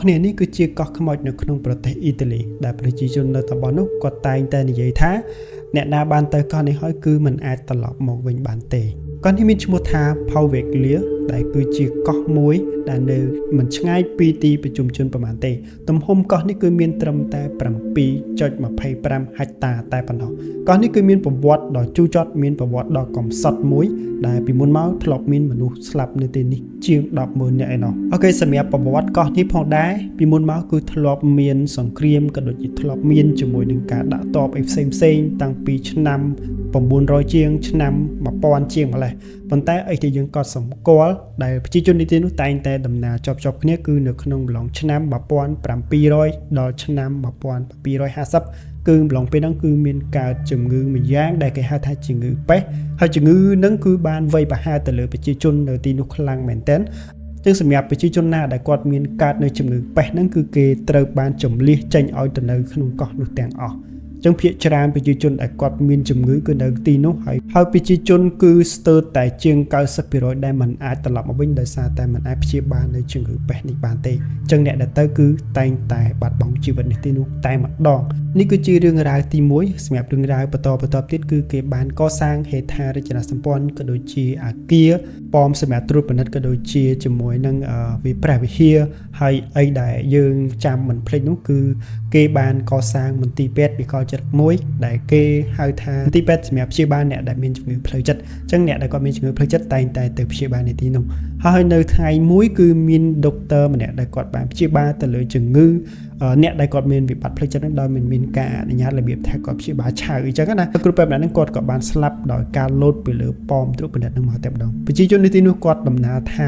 គ្នានេះគឺជាកោះខ្មោចនៅក្នុងប្រទេសអ៊ីតាលីដែលប្រជាជននៅតំបន់នោះគាត់តែងតែនិយាយថាអ្នកណាបានទៅកោះនេះហើយគឺមិនអាចត្រឡប់មកវិញបានទេកោះនេះមានឈ្មោះថា Poveglia ដែលគឺជាកោះមួយដែលនៅមិនឆ្ងាយពីទីប្រជុំជនប្រហែលទេទំហំកោះនេះគឺមានត្រឹមតែ7.25ហិកតាតែប៉ុណ្ណោះកោះនេះគឺមានប្រវត្តិដ៏ជូរចត់មានប្រវត្តិដ៏កំសត់មួយដែលពីមុនមកធ្លាប់មានមនុស្សស្លាប់នៅទីនេះជាង100000នាក់ឯណោះOK សម្រាប់ប្រវត្តិកោះនេះផងដែរពីមុនមកគឺធ្លាប់មានសង្គ្រាមក៏ដូចជាធ្លាប់មានជាមួយនឹងការដាក់ទ័ពអីផ្សេងផ្សេងៗតាំងពីឆ្នាំ900ជាងឆ្នាំ1000ជាងម្លេះប៉ុន្តែអីដែលយើងកត់សម្គាល់ដែលប្រជាជននៅទីនោះតែងតែដំណើរជាប់ៗគ្នាគឺនៅក្នុងអំឡុងឆ្នាំ1700ដល់ឆ្នាំ1750គឺអំឡុងពេលហ្នឹងគឺមានកើតជំងឺមួយយ៉ាងដែលគេហៅថាជំងឺប៉េស្តហើយជំងឺហ្នឹងគឺបានវាយប្រហារទៅលើប្រជាជននៅទីនោះខ្លាំងមែនទែនចឹងសម្រាប់ប្រជាជនណាដែលគាត់មានកើតនៅជំងឺប៉េស្តហ្នឹងគឺគេត្រូវបានជម្លៀសចេញឲ្យទៅនៅក្នុងកោះនោះទាំងអស់ចឹងភាគច្រើនប្រជាជនដែលគាត់មានជំងឺគឺនៅទីនោះហើយហើយប្រជាជនគឺស្ទើរតែជាង90%ដែលមិនអាចត្រឡប់មកវិញដោយសារតែមិនអាចព្យាបាលនៅជំងឺប៉េស្តនេះបានទេចឹងអ្នកដែលទៅគឺតែងតែបាត់បង់ជីវិតនេះទីនោះតែម្ដងនេះគឺជារឿងរ៉ាវទី1សម្រាប់រឿងរ៉ាវបន្តបន្តទៀតគឺគេបានកសាងហេដ្ឋារចនាសម្ព័ន្ធក៏ដូចជាអាគារប៉មសម្រាប់ត្រួតពិនិត្យក៏ដូចជាជាមួយនឹងវិព្រះវិហារហើយអីដែលយើងចាំមិនភ្លេចនោះគឺគេបានកសាងមន្ទីរពេទ្យវិកលចិត្តមួយដែលគេហៅថាមន្ទីរពេទ្យសម្រាប់ព្យាបាលអ្នកដែលមានជំងឺផ្លូវចិត្តអញ្ចឹងអ្នកដែលគាត់មានជំងឺផ្លូវចិត្តតែងតែទៅព្យាបាលនៅទីនោះហើយនៅថ្ងៃមួយគឺមានដុកទ័រម្នាក់ដែលគាត់បានព្យាបាលទៅលើជំងឺអ្នកដែលគាត់មានវិបត្តិផ្លូវចិត្តហ្នឹងដោយមិនមានការអនុញ្ញាតរបៀបថាគាត់ព្យាបាលឆៅអញ្ចឹងណាគ្រូពេទ្យម្នាក់ហ្នឹងគាត់ក៏បានស្លាប់ដោយការលោតពីលើប៉មត្រួតពិនិត្យហ្នឹងមកតែម្ដងប្រជាជននៅទីនោះគាត់ដំណើរថា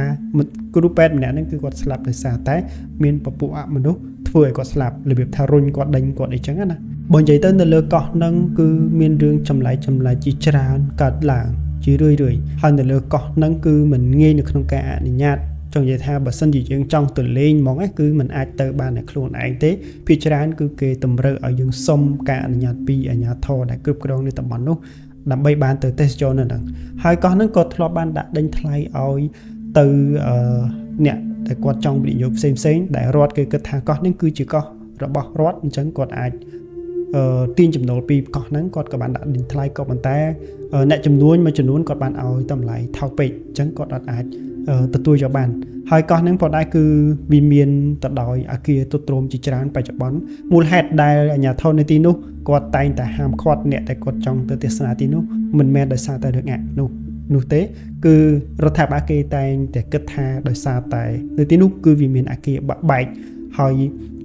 គ្រូពេទ្យម្នាក់ហ្នឹងគឺគាត់ស្លាប់ដោយសារតែមានពពួកអមនុស្សធ្វើឲ្យគាត់ស្លាប់របៀបថារុញគាត់ដេញគាត់អីចឹងណាបើនិយាយទៅនៅលើកោះហ្នឹងគឺមានរឿងចម្លែកចម្លែកជាច្រើនកើតឡើងជារឿយរឿយហើយនៅលើកោះហ្នឹងគឺមិនងាយនៅក្នុងការអនុញ្ញាតចង់និយាយថាបើសិនជាយើងចង់ទៅលេងហ្មងគឺมันអាចទៅបានតែខ្លួនឯងទេភាគច្រើនគឺគេតម្រូវឲ្យយើងសុំការអនុញ្ញាតពីអាជ្ញាធរដែលគ្រប់គ្រងនៅតំបន់នោះដើម្បីបានទៅទេសចរនៅហ្នឹងហើយកោះហ្នឹងក៏ធ្លាប់បានដាក់ដេញថ្លៃឲ្យទៅអ្នកដែលគាត់ចង់វិនិយោគផ្សេងផ្សេងដែលរដ្ឋគេគិតថាកោះនេះគឺជាកោះរបស់រដ្ឋអញ្ចឹងគាត់អាចអឺទាញចំណូលពីកោះហ្នឹងគាត់ក៏បានដាក់ដេញថ្លៃក៏ប៉ុន្តែអ្នកចំនួនមួយចំនួនគាត់បានឲ្យតម្លៃថោកពេកអញ្ចឹងគាត់អត់អាចទទួលយកបានហើយកោះហ្នឹងផងដែរគឺវាមានទៅដោយអាគារទ្រុឌទ្រោមជាច្រើនបច្ចុប្បន្នមូលហេតុដែលអាជ្ញាធរនៅទីនោះគាត់តែងតែហាមឃាត់អ្នកដែលគាត់ចង់ទៅទស្សនាទីនោះមិនមែនដោយសារតែរឿងអាក់នោះនោះទេគឺរដ្ឋាភិបាលគេតែងតែគិតថាដោយសារតែនៅទីនោះគឺវាមានអាគារបាក់បែកហើយ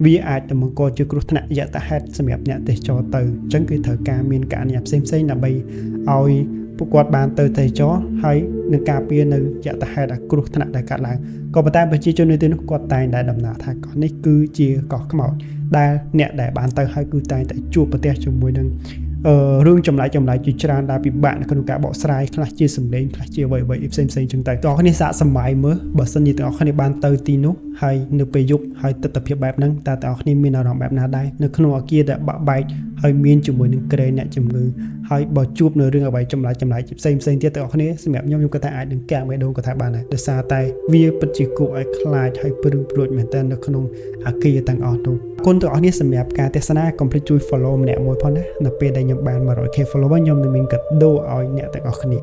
វាអាចនឹងបង្កជាគ្រោះថ្នាក់យថាហេតុសម្រាប់អ្នកទេសចរទៅអញ្ចឹងគឺត្រូវការមានការអនុញ្ញាតផ្សេងៗដើម្បីឲ្យពួកគាត់បានទៅទេសចរហើយនឹងការពារនៅយថាហេតុអាគ្រោះថ្នាក់ដែលកើតឡើងក៏ប៉ុន្តែប្រជាជននៅទីនោះគាត់តែងតែដំណើរថាកោះនេះគឺជាកោះខ្មោចដែលអ្នកដែលបានទៅហើយគឺតែងតែជួបប្រទះជាមួយនឹងអឺរឿងចម្លែកចម្លែកជាច្រើនដែលពិបាកនៅក្នុងការបកស្រាយខ្លះជាសម្លេងខ្លះជាអ្វីអ្វីផ្សេងផ្សេងចឹងទៅទាំងអស់គ្នាសាកសម័យមើលបើសិនជាទាំងអស់គ្នាបានទៅទីនោះហើយនៅពេលយប់ហើយទស្សនភាពបែបហ្នឹងតើទាំងអស់គ្នាមានអារម្មណ៍បែបណាដែរនៅក្នុងអាគារដែលបាក់បែកហើយមានជាមួយនឹងគ្រែអ្នកជំងឺហើយបើជួបនៅរឿងអ្វីចម្លែកចម្លែកផ្សេងផ្សេងទៀតទាំងអស់គ្នាសម្រាប់ខ្ញុំខ្ញុំគាត់ថាអាចនឹងកាំងបេះដូងគាត់ថាបានដែរដោយសារតែវាពិតជាគួរឲ្យខ្លាចហើយព្រឺព្រួចមែនទែននៅក្នុងអាគារទាំងអស់នោះអរគុណទាំងអស់គ្នាសម្រាប់ការទស្សនាកុំភ្លេចជួយ follow ម្នាក់មួយផងណានៅពេលដែលខ្ញុំបាន 100K follower ខ្ញុំនឹងមានកាដូឲ្យអ្នកទាំងអស់គ្នា។